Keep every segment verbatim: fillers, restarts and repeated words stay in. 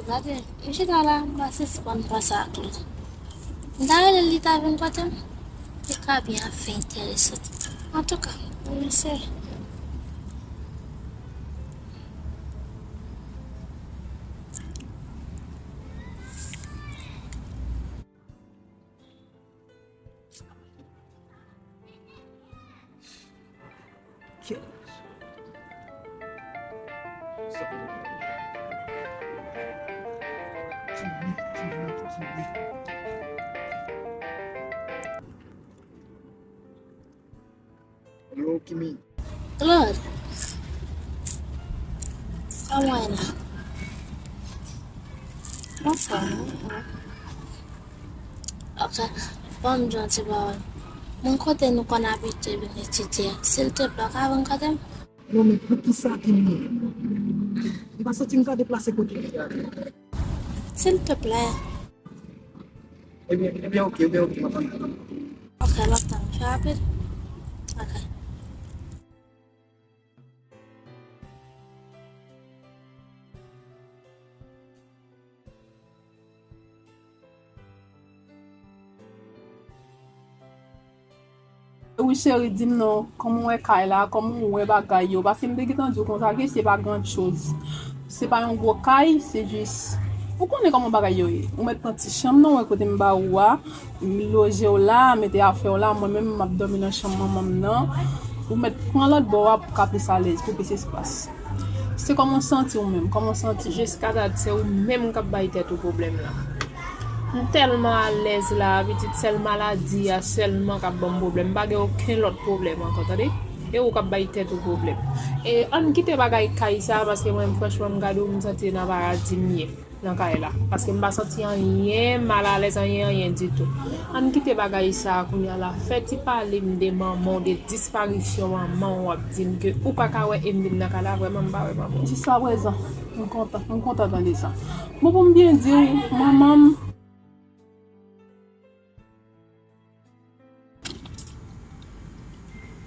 Gade, m chita la, m pa sispann panse ak li. M ta rele l, li ta vin kote m. Li ka byen ap fè enteresan. Antouka, m eseye. Yo, Kimi. Claude, kòman w ye la? Anfòm, wi. Ok, ban m di w yon ti pawòl. Mwen kote nou konn abitye vin etidye a, silteplè, w ka vin kote m? Non, men poukisa, Kimi? M pa santi m ka deplase kote li a. Silteplè. Ebyen, ebyen, ok, ebyen, ok, m ap tann. Ok, m ap tann. Fè rapid. Ok. Wi, cheri, di m non, kòman w wè kay la, kòman w wè bagay yo? Paske m te gentan di w konsa ke se pa gran choz. Se pa yon gwo kay, se jis, ou konnen kòman bagay yo ye. Ou mèt pran ti chanm nan, w wè kote m ba ou a, m loje w la, mete afè w la, mwen menm m ap dòmi nan chanm manman m nan. Ou mèt pran lòt bò a pou w ka plis alèz, pou plis espas. Se kòman w santi w menm? Kòman w santi w? Jiskadat se ou menm k ap bay tèt ou pwoblèm la. M tèlman alèz la, pitit, sèl maladi a sèlman k ap ban m pwoblèm. M pa gen okenn lòt pwoblèm ankò, tande? E ou k ap bay tèt ou pwoblèm. E ann kite bagay kay sa, paske mwen, franchman, m gade w, m santi se nan paradi m ye nan kay la. Paske m pa santi anyen malalèz, anyen, anyen ditou. Ann kite bagay sa a kounye a la. Fè ti pale m de manman w, de disparisyon manman w, w ap di m ke ou pa ka wè e m vin nan kay la, vrèman m pa wè manman w. Jiskaprezan, m kontan, m kontan tande sa. Bon, pou m byen di w, manman m,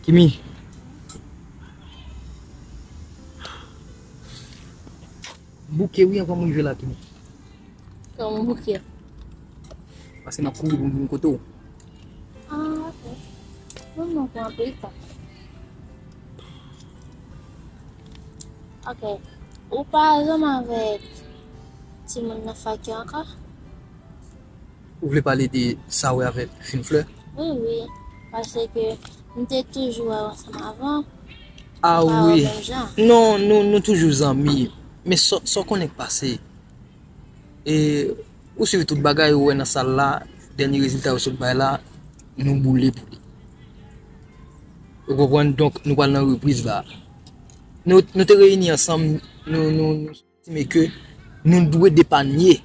Kimi. Bouke wi, avan m rive la, Kimi. Kòman bouke? Paske m ap kouri pou m vin kote w. Ah, ok. Non, non, pran anpil tan. Ok. Ou pa zanmi avèk timoun nan fak yo ankò? Ou vle pale de sa w wè avèk Fin Flè? Wi, wi. Paske m te toujou wè w ansanm avan. Ah wi. Non, nou, nou toujou zanmi. Men sa, sa w konnen k pase? E ou swiv tout bagay, ou wè nan sal la, dènye rezilta yo sot bay la, nou boule pou li. Ou konprann? Donk, nou pral nan repriz la. Nou, nou te reyini ansanm, nou, nou, nou estime ke nou dwe depanye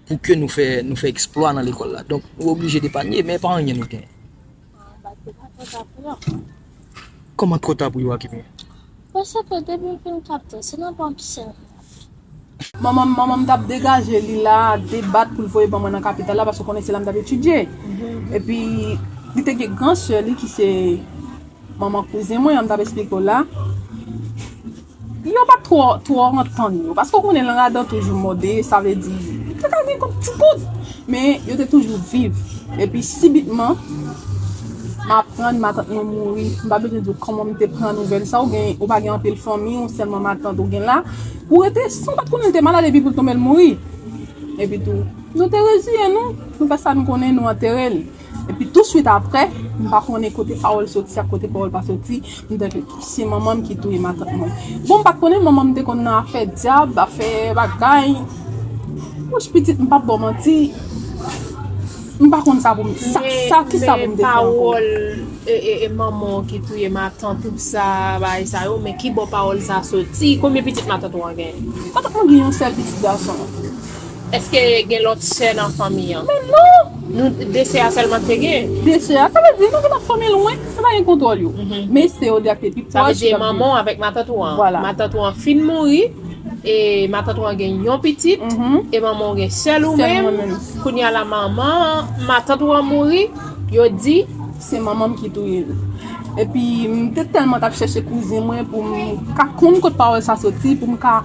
pou ke nou fè, nou fè eksplwa nan lekòl la. Donk, nou oblije depanye, men pa anyen nou genyen. Kòman twò ta pou yo, Akimi? Paske depi m fin kapte, se nan pran pisin. Manman m, manman m t ap degaje li la, debat pou l voye ban mwen nan kapital la, paske w konnen se la m t ap etidye. Epi, li te gen gran sè li ki se manman kouzen mwen an, m t ap esplike w la. Yo pa t twò, twò antann yo. Paske w konnen, lang a dan toujou mòde, sa vle di, te ka gen kòk ti kout. Men, yo te toujou viv. Epi, sibitman, m aprann matant mwen mouri. M pa bezwen di w kòman m te pran nouvèl sa. Ou gen, ou pa gen anpil fanmi, ou sèlman matant ou gen la. Ou rete san w pa t konnen l te malad, epi pou l tonbe l mouri. Epi tou, nou te reziye nou, nou fè sa n konnen, nou antere l. Epi touswit apre, m pa konnen kote pawòl soti ak kote pawòl pa soti, m tande se manman m ki touye matant mwen. Bon, m pa t konnen manman m te konn nan afè dyab, afè bagay. Wouch, pitit, m p ap ba w manti, m pa konn sa pou m, sa, sa, kisa pou m te fè ankò. Men pawòl, e, e, e manman w ki touye matant ou sa, bagay sa yo, men ki bò pawòl sa soti? Konbyen pitit matant ou an gen? Matant mwen gen yon sèl pitit gason. Èske gen lòt sè nan fanmi an? Men non! Nou, de sè a sèlman te gen? De sè a, sa vle di nou gen lòt fanmi lwen, nou pa gen kontwòl yo. Men sè yo de ak te pi pwòch. Sa vle di manman w avèk matant ou an. Vwala. Matant ou an fin mouri, e matant ou an gen yon pitit, e manman w gen sèl ou menm. Kounye a la manman, matant ou an mouri, yo di. Se manman m ki touye l. Epi, m te tèlman t ap chèche kouzen mwen pou m ka konn kot pawòl sa soti, pou m ka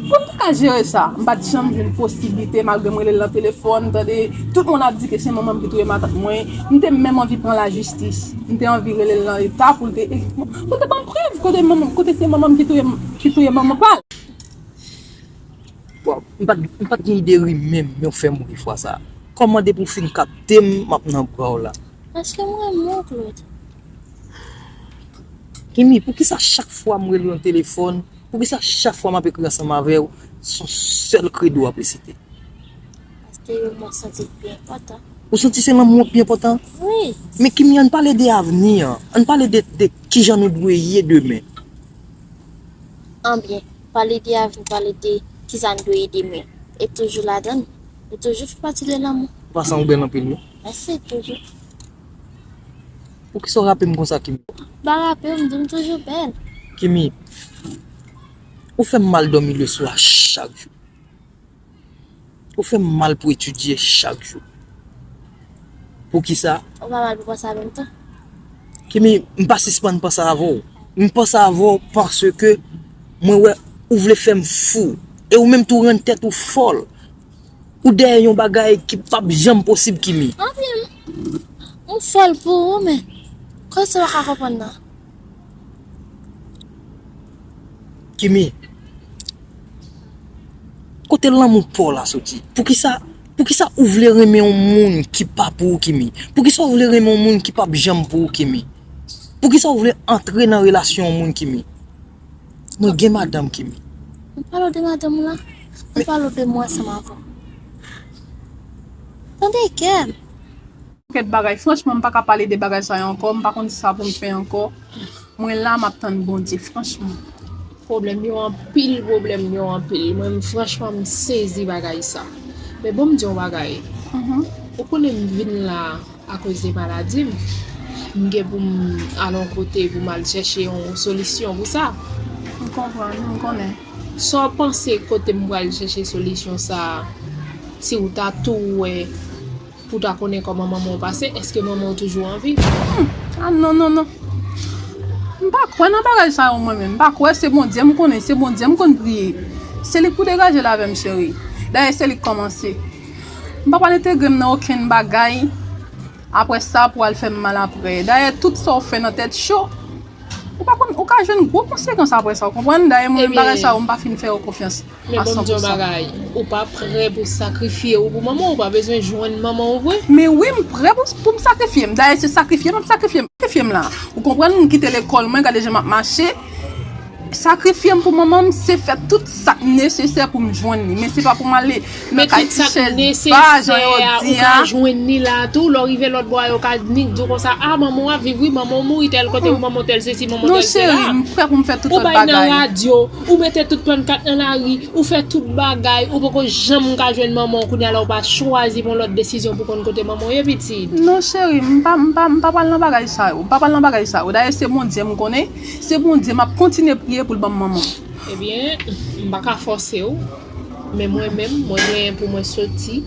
Mwen pa ka jere sa. M pa t janm jwenn posiblite, malgre m rele l nan telefòn, tande, tout moun ap di ke se manman m ki touye matant mwen. M te menm anvi pran lajistis. M te anvi rele l nan leta pou l te, pou l te ban m prèv kote manman, kote se manman m ki touye, ki touye manman pa l. Waw, m pa t, m pa t gen ide ri menm, men w fè m ri fwa sa. Kòman depi w fin kapte m, m ap nan bra w la? Paske m renmen w, Claude. Kimi, poukisa chak fwa m rele w nan telefòn, poukisa chak fwa m ap ekri ansanm avè w, se yon sèl kredo w ap resite? Paske yo mwen santi l pi enpòtan. Ou santi se lanmou an ki pi enpòtan? Wi. Men Kimi, ann pale de avni an. Ann pale de, de kijan nou dwe ye demen. Anbyen, pale de avni, pale de kisa n dwe ye demen. E toujou ladan l. E toujou fè pati de lanmou. Pasan ou bèl anpil, non? Mèsi, toujou. Poukisa w rape m konsa, Kimi? Pa rape w, m di m toujou bèl. Kimi, ou fè m mal dòmi leswa chak jou. Ou fè m mal pou etidye chak jou. Poukisa? Ou pa mal pou panse avè m tou. Kimi, m pa sispann panse avè w. M panse avè w paske mwen wè ou vle fè m fou. E ou menm tou rann tèt ou fòl. Ou dèyè yon bagay ki p ap janm posib, Kimi. Anpil. M fòl pou ou, men. Kòman sa w pa ka konprann nan? Kimi, kote lanmou pa w la soti? Poukisa, poukisa ou vle renmen yon moun ki pa pou ou, Kimi? Poukisa ou vle renmen yon moun ki p ap janm pou ou, Kimi? Poukisa ou vle antre nan relasyon yon moun, Kimi? Mwen gen madanm, Kimi. M pale w de madanm ou la. M pale w de mwen ansanm avè w. Tande kè m. Kèt bagay, franchman, m pa ka pale de bagay sa yo ankò, m pa konn sa pou m fè ankò. Mwen la, m ap tann Bondye, franchman. Pwoblèm yo anpil, pwoblèm yo anpil. Mwen, m, franchman, m sezi bagay sa. Men bon, m di yon bagay. Ou konnen m vin la akoz de maladi m. M gen pou m al yon kote pou m al chèche yon solisyon pou sa. M konprann, m konnen. Sa w panse kote m pral chèche solisyon sa a? Si w ta tou wè pou w ta konnen kòman manman w pase, èske manman w toujou an vi? Ah non, non, non. M pa kwè nan bagay sa yo mwen menm. M pa kwè, se Bondye m konnen, se Bondye m konn priye. Se li k pou degaje l avè m, cheri. Dayè, se li k kòmanse. M pa pral entegre m nan okenn bagay. Apre sa, pou al fè m mal apre. Dayè, tout sa w fè nan tèt cho, ou pa konn, ou ka jwenn gwo konsekans apre sa, w konprann? Dayè, mwen menm, bagay sa yo, m pa fin fè yo konfyans. Men bon, m di yon bagay, ou pa prè pou sakrifye ou pou manman w, ou pa bezwen jwenn manman w vre. Men wi, m prè pou, pou m sakrifye m. Dayè, se sakrifye m ap sakrifye m. Sakrifye m la. Ou konprann, m kite lekòl mwen, gade jan m ap mache. Sakrifye m pou manman m, se fè tout sa k nesesè pou m jwenn li. Men se pa pou m ale nan kay ti chèz ba, jan yo di a. Ou ka jwenn li la tou, lè w rive lòt bò a, yo ka nik di w konsa, a, manman w ap viv wi, manman w mouri tèl kote, ou manman w tèl sesi, manman w tèl sela. Non, cheri, m prè pou m fè tout lòt bagay. Ou bay nan radyo, ou mete tout pannkat nan lari, ou fè tout bagay, ou poko janm ka jwenn manman w, kounye a la ou pa chwazi pran lòt desizyon pou konn kote manman w ye, pitit. Non, cheri, m pa, m pa, m pa pral nan bagay sa yo. M pa pral nan bagay sa yo. Dayè, se Bondye m konnen. Se Bondye m ap kontinye priye pou l ban m manman m. Ebyen, m pa ka fòse w, men mwen menm, mwen genyen pou mwen soti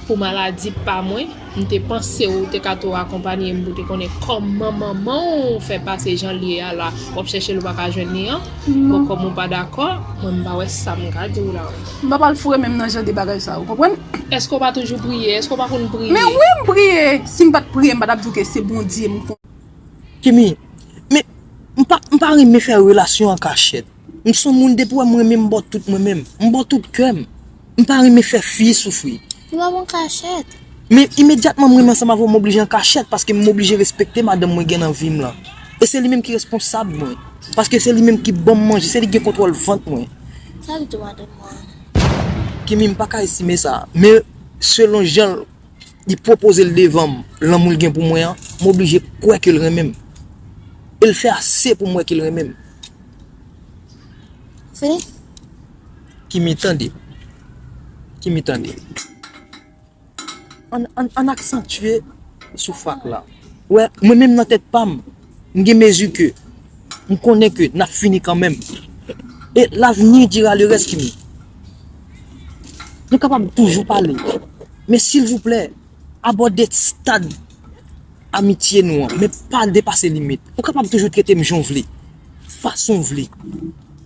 pou maladi pa mwen. M te panse w te ka tou akonpanye m pou te konnen kòman manman w fè pase jan l ye a la. W ap chèche l, ou pa ka jwenn li an. Bon, kòm ou pa dakò, mwen m pa wè sa m ka di w la. M pa pral foure men m nan jan de bagay sa, ou konprann? Èske w pa toujou priye? Èske w pa konn priye? Men wi, m priye. Si m pa t priye, m pa t ap di w ke se Bondye m konn. Kimi, men m pa, m pa renmen fè relasyon an kachèt. M se yon moun depi w wè m renmen m ba w tout mwen menm. M ba w tout kè m. M pa renmen fè fi soufri. Li pa bon kachèt. Men imedyatman m renmen ansanm avè w, m oblije an kachèt paske m oblije respekte madanm mwen gen nan vi m lan. E se li menm ki responsab mwen. Paske se li menm ki ban m manje, se li ki gen kontwòl vant mwen. Sa li di w madanm mwen? Kimi, m pa ka estime sa. Men selon jan li pwopoze l devan m, lanmou l gen pou mwen an, m oblije kwè ke l renmen m. E l fè ase pou m wè ke l renmen m. Fini? Kimi, tande. Kimi, tande. Ann, ann, ann aksantye sou fak la. Wè, mwen menm nan tèt pa m, m gen mezi ke m konnen ke n ap fini kanmenm. E l'avenir dira le reste, Kimi. Nou kapab toujou pale. Men silvouplè, abòde stad amitye nou an, men pa depase limit. Ou kapab toujou trete m jan w vle, fason w vle.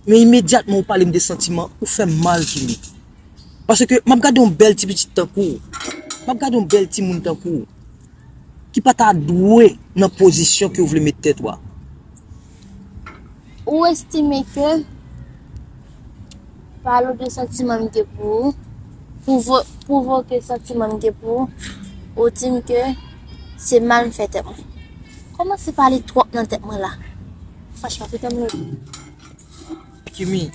Men imedyatman ou pale m de santiman, ou fè m mal, Kimi. Paske m ap gade yon bèl ti pitit tankou w. M ap gade yon bèl timoun tankou w. Ki pa ta dwe nan pozisyon ke w vle met tèt ou a. Ou estime ke pale w de santiman m gen pou ou, pwouvo-, pwouvoke santiman m gen pou ou, ou di m ke se mal m fè tèt mwen. Kòmanse pale twòp nan tèt mwen la. Franchman, se tèt mwen. Kimi.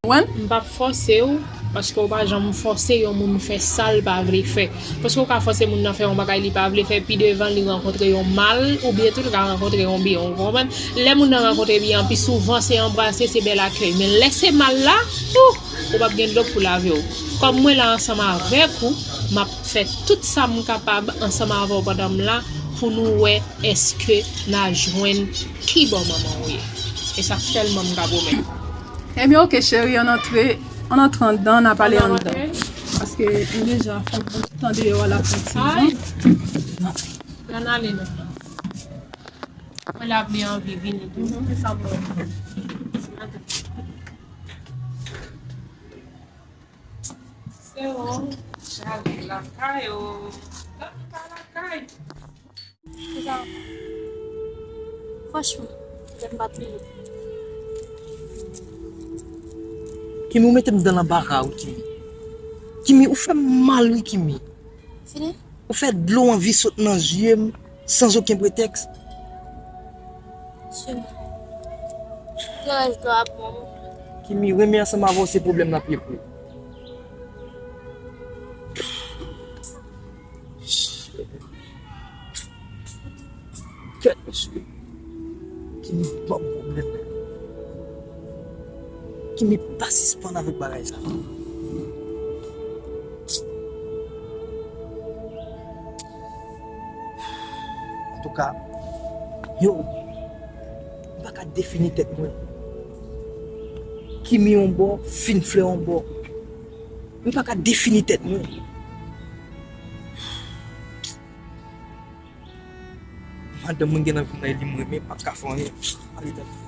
Konprann? M p ap fòse w, paske w pa janm fòse yon moun fè sa l pa vle fè. Paske w ka fòse moun nan fè yon bagay li pa vle fè, pi devan li rankontre yon mal, oubyen tou li ka rankontre yon byen, w konprann? Lè moun nan rankontre byen an, pi souvan se anbrase, se bèl akèy. Men lè se mal la, ou, ou p ap gen dlo pou lave w. Kòm mwen la ansanm avèk ou, m ap fè tout sa m kapab ansanm avè w pandan m la pou nou wè èske n a jwenn ki bò manman w ye. E sa sèlman m ka pwomèt. Ebyen, oke, cheri, ann antre, ann antre anndan, n a pale anndan. Paske m deja fè yon ti tan deyò a, l ap fè ti van. Ann ale non. Mwen la vle anvi vini tou. Se sa mwen. Se yon chale lakay, o. Lakay, lakay. Franchman, lè m pa touye. Kimi, ou mete m dan lanbara, wi, Kimi. Kimi, ou fè m mal, wi, Kimi. Fini? Ou fè dlo anvi sot nan zye m san okenn pretèks. Swiv mwen. Gen rès dlo ap bon. Kimi, renmen ansanm avè w se pwoblèm nan pye pou ou. Kèt mesye. Kimi ban m pwoblèm. Kimi pa sispann avèk bagay sa. Antouka, yo, m pa ka defini tèt mwen. Kimi yon bò, Fin Flè yon bò. M pa ka defini tèt mwen. Madanm mwen gen nan vi m nan, e li m renmen, m pa ka fè anyen. Ale, tande.